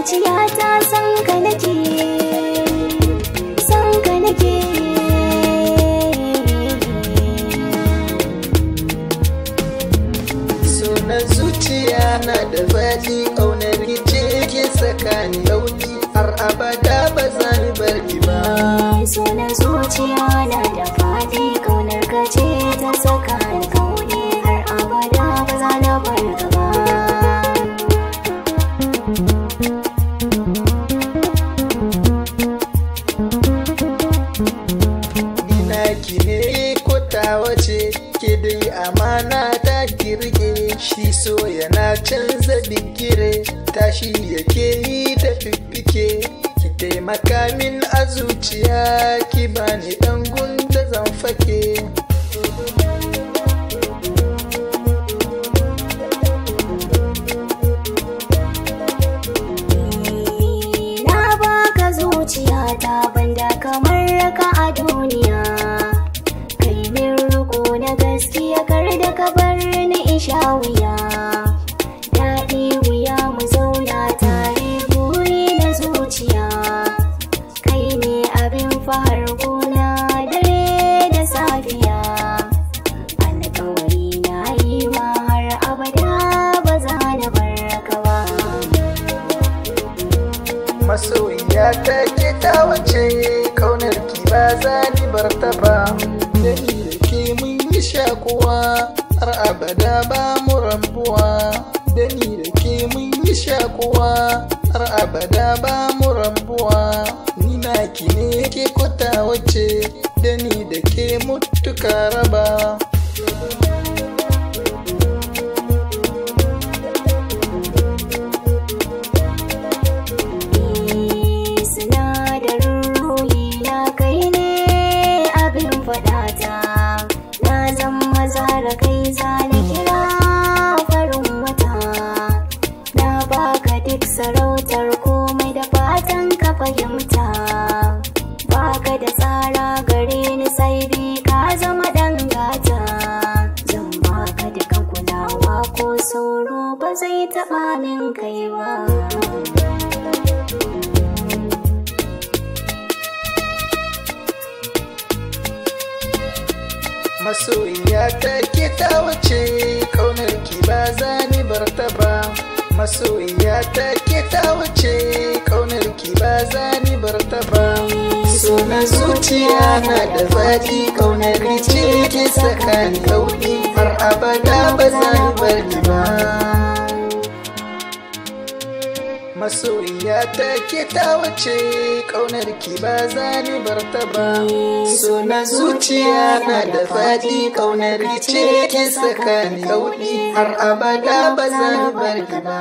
Zuciyata san ka nake, san ka nake. Sunan zuciya na da faɗi, ƙaunar ki ce ke saka ni launi, har abada ba za ni bar ki ba. Sunan zuciya na da faɗi, ƙaunar ka ce ta saka ni kauni, har abada ba za na bar ka ba. Ina ki ne ko tawa ce, ke dai amana ta ki rike, shi so yana canza bigire, tashi yake yi da fiffike. Ki taimaka min a zuciya, ki bani ɗan gunda zan fake. Na baka zuciyata banda kamar ka a duniya. Kai min riko na gaskiya kar da ka bar ni in sha wuya. Daɗi wuya mu zauna tare buri na zuciya. Kai ne abin fahar gona dare da safiya. Alƙawari na yi ma har abada ba za na bar ka ba. Masoyiya ta ke ta wace, kaunar ki ba za ni bar ta ba. Da ni da ke mun yi shakuwa, har abada ba mu rabuwa. Da ni da ke mun yi shakuwa, har abada ba mu rabuwa. Ni na ki ne ke kwata wace, da ni da ke mutuka raba. Sinadarin ruhi na kai ne abin faɗata. Na zama zara kai zane kira farin wata. Na baka duk sarautar komai da fatan ka fahimta. Baka da tsara gare ni sai bi ka zama ɗan gata. Zan baka dukan kulawa ko sauro ba zai taɓa min kai ba. Masoyiya ta ke ta wace, kaunar ki ba za ni bar ta ba. Masoyiya ta ke ta wace, kaunar ki ba za ni bar ta ba. Sunan zuciya na da faɗi, kaunar ki ce ke saka ni kauni, har abada ba za ni bar ki ba. Masoyiya ta ke ta wace, kaunar ki ba za ni bar ta ba. Sunan zuciya na da faɗi, kaunar ki ce ke saka ni kauni, har abada ba za ni bar ki ba.